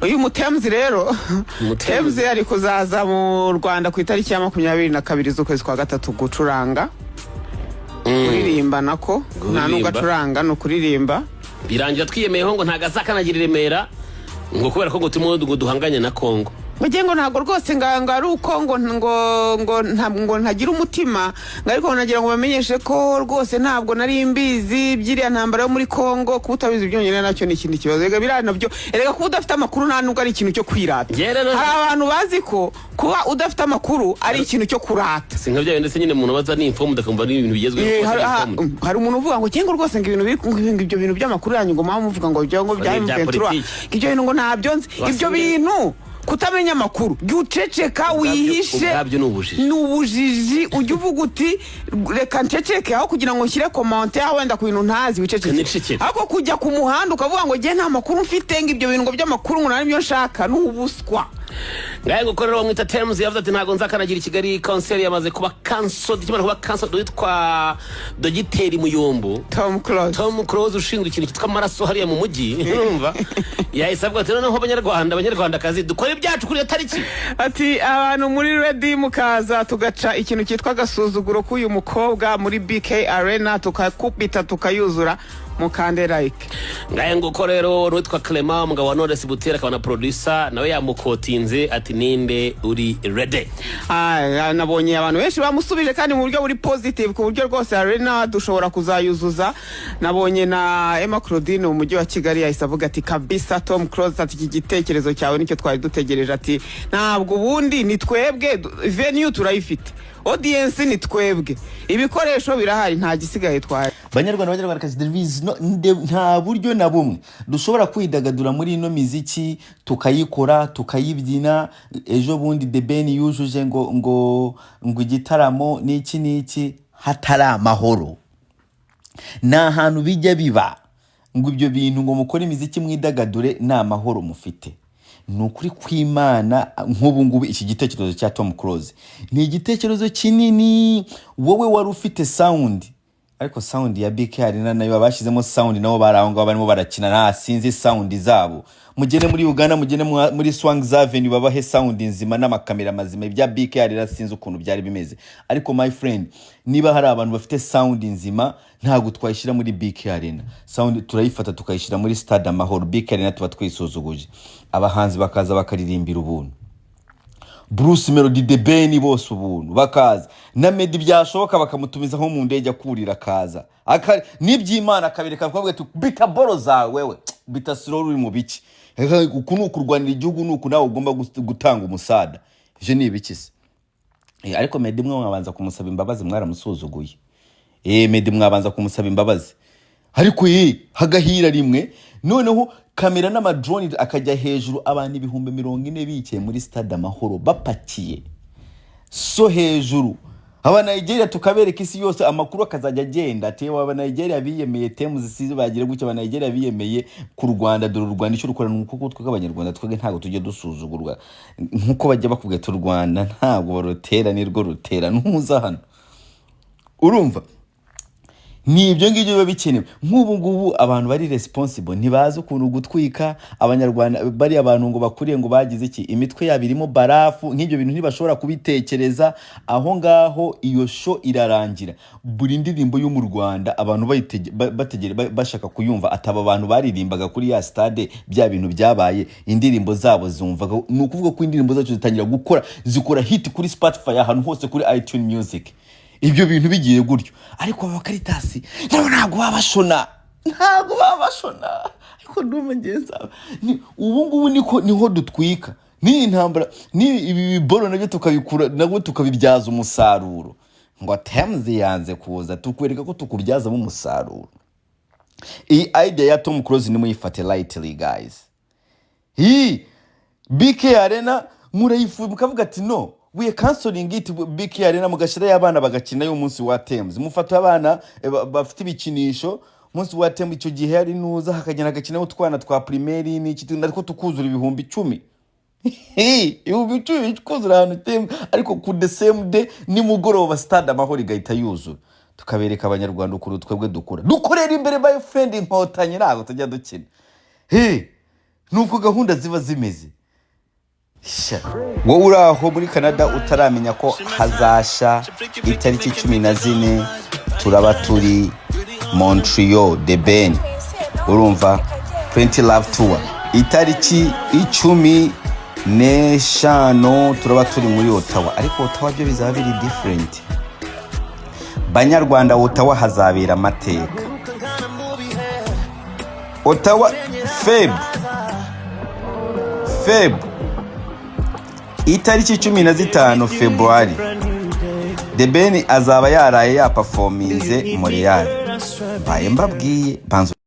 Uyu mutemuzi rero, Mutemuzi. Temuzi ari kuzaza mu Rwanda ku itariki ya 22 z'ukwezi kwa gatatu gucuranga, kuririmba nako, nta nubwo Kuririmba. acuranga, ni ukuririmba. Birangira twiyemeyeho ngo ntabwo azakanagira i Remera, ngo kubera ko ngo turimo ngo duhanganye na Kongo. Ngo ngo ntabwo rwose ngo ari uko ngo ntagira umutima, ngo ariko nagira ngo bamenyeshe ko rwose ntabwo nari mbizi by'iriya ntambara yo muri Kongo. Kuba utabizi byonyine nacyo ni ikindi kibazo. Erega biriya nabyo, erega kuba udafite amakuru nta nubwo ari ikintu cyo kwirata. Njye rero- Hari abantu bazi ko kuba udafite amakuru ari ikintu cyo kurata. Si nka bya bindi se nyine umuntu abaza ni informed, akumva ni ibintu bigezweho, ko atari informed. Hari umuntu uvuga ngo cyangwa rwose ngo ibintu biri ngo ibyo bintu by'amakuru yanyu, ngo muba muvuga ngo ibyo ngo bya Ngo ni ibya M23, politiki. Ngo ibyo bintu ngo ntabyo nzi. Ibyo bintu, kutamenya amakuru, jya uceceka wihishe. Ubwabyo ni ubujiji. Ni ubujiji. Ujya uvuga uti: "Reka nceceke aho kugira ngo nshyire commentaire wenda ku bintu ntazi." Wiceceke. Niceceke. Ariko kujya ku muhanda ukavuga ngo njye nta makuru mfite, ngo ibyo bintu ngo by'amakuru ngo nta nibyo nshaka, ni ubuswa. Ngahe nguko rero, bamwita Tems yavuze ati: "Ntabwo nzakanagira i Kigali." Concert yamaze kuba cancelled. Ikimara kuba cancelled, witwa Dogiteri Muyombo Tom Close. Tom Close, ushinzwe ikintu cyitwa amaraso hariya mu mujyi, urumva yahise avuga ati: "Noneho Abanyarwanda, Abanyarwandakazi, dukore ibyacu kuri iyo tariki." Ati: "Abantu muri ready, mukaza tugaca ikintu cyitwa agasuzuguro k'uyu mukobwa muri BK Arena, tukakubita tukayuzura, mukande like." Ngahe nguko rero, witwa Clement, umugabo wa Knowless Butera akaba na producer, nawe yamukotinze ati: "Ninde uri ready?" Ah, nabonye abantu benshi bamusubije kandi mu buryo buri positive, ku buryo rwose arena dushobora kuzayuzuza. Nabonye na Emma Claudine mu mujyi wa Kigali yahise avuga ati: "Kabisa Tom Close," ati: "iki gitekerezo cyawe nicyo twari dutegereje." Ati: "Ntabwo ubundi ni twebwe, venue turayifite, audience ni twebwe, ibikoresho birahari, nta gisigaye twari." Banyarwanda, Banyarwandakazi, there is no, nta buryo na bumwe dushobora kwidagadura muri ino miziki, tukayikora, tukayibyina. Ejo bundi The Ben yujuje ngo igitaramo n'iki n'iki, hatari amahoro. Ni ahantu bijya biba ngo ibyo bintu, ngo mukore imiziki mwidagadure, ni amahoro mufite. Ni ukuri kw'Imana, nk'ubu ngubu iki gitekerezo cya Tom Close ni igitekerezo kinini. Wowe wari ufite sound, ariko sound ya BK Arena nayo bashyizemo sound, nabo bari aho ngaho barimo barakina, nta sinzi sound zabo. Mugende muri Uganda, mugende muri Swangz Avenue, babahe sound nzima n'amakamera mazima. Ibya BK Arena sinzi ukuntu byari bimeze, ariko my friend, niba hari abantu bafite sound nzima, ntabwo twayishyira muri BK Arena. Sound turayifata tukayishyira muri Stade Amahoro. BK Arena tuba twisuzuguje. Abahanzi bakaza bakaririmbira ubuntu, Bruce Melody, The Ben, bose ubuntu bakaza, na Meddy byashoboka bakamutumiza nko mu ndege akurira akaza. N'iby'Imana akabereka, akavuga ati: "Bita boro zawe wewe, bita slow, uri mu biki? Uku ni ukurwanira igihugu, ni uku nawe ugomba gutanga umusada." Ivyo ni ibiki se? Ariko Meddy mwe mwabanza kumusaba imbabazi, mwaramusuzuguye. Meddy mwabanza kumusaba imbabazi. Ariko ye hagahira rimwe, noneho kamera n'amadrone akajya hejuru, abantu 40,000 bicaye muri Stade Amahoro bapakiye so hejuru. Aba Nigeria tukabereka isi yose, amakuru akazajya agenda ati: "Aba Nigeria biyemeye Tems, sizi bagira gutya, aba Nigeria biyemeye ku Rwanda, dore u Rwanda icyo rukora." Ni uko twebwe Abanyarwanda twebwe ntabwo tujya dusuzugurwa nkuko bajya bakubwira ati: "U Rwanda ntabwo barutera, nirwo rutera." Ntuza hano, urumva ni ibyo ngibyo biba bikenewe. Nk'ubu ngubu abantu bari responsible ntibazi ukuntu gutwika Abanyarwanda, bariya abantu ngo bakuriye ngo bagize iki, imitwe yabo irimo barafu. Nk'ibyo bintu ntibashobora kubitekereza aho ngaho. Iyo show irarangira, buri ndirimbo yo mu Rwanda abantu bashaka kuyumva, ataba abantu baririmbaga kuri ya stade, bya bintu byabaye, indirimbo zabo zumvaga. Ni ukuvuga ko indirimbo zacu zitangira gukora, zikora hit kuri Spotify, ahantu hose, kuri iTunes Music. Ibyo bintu bigiye gutyo, ariko aba bakaritasi nabo ntabwo baba bashona, ntabwo baba bashona. Ariko ndumva ngewe ubu ngubu niko niho dutwika n'iyi ntambara, ni ibi biboro nabyo tukabikura, nabwo tukabibyaza umusaruro. Ngo Tems yanze kuza, tukwereka ko tukubyazamo umusaruro. Iyi idea ya Tom Close nimuyifate lightly, guys. Iyi BK Arena murayifu, mukavuga ati: "No, we are canceling it." BK Arena mugashyirayo abana bagakina umunsi wa Tems. Mufata abana bafite ibikinisho umunsi wa Tems, icyo gihe hari nuza hakagenda hagakinaho utwana twa primaire n'iki, ariko tukuzura 10,000. 10,000 kuzura ahantu Tems, ariko ku the same day nimugoroba Stade Amahoro igahita yuzura, tukabereka Abanyarwanda ukuntu twebwe dukora, dukorera imbere. My friend, Inkotanyi ntabwo tujya dukina. Hey, Nuko gahunda ziba zimeze. Sha, wowe uri aho muri Canada utaramenya ko hazasha itariki 14, turaba turi Montreal, The Ben, urumva, Plenty Love Tour. Itariki 15 turaba turi muri Ottawa, ariko Ottawa byo bizaba biri different. Banyarwanda, Ottawa hazabera amateka. Ottawa Feb itariki 15 February, The Ben azaba yaraye yaperforminze Montreal. Mbaye mbabwiye, banza.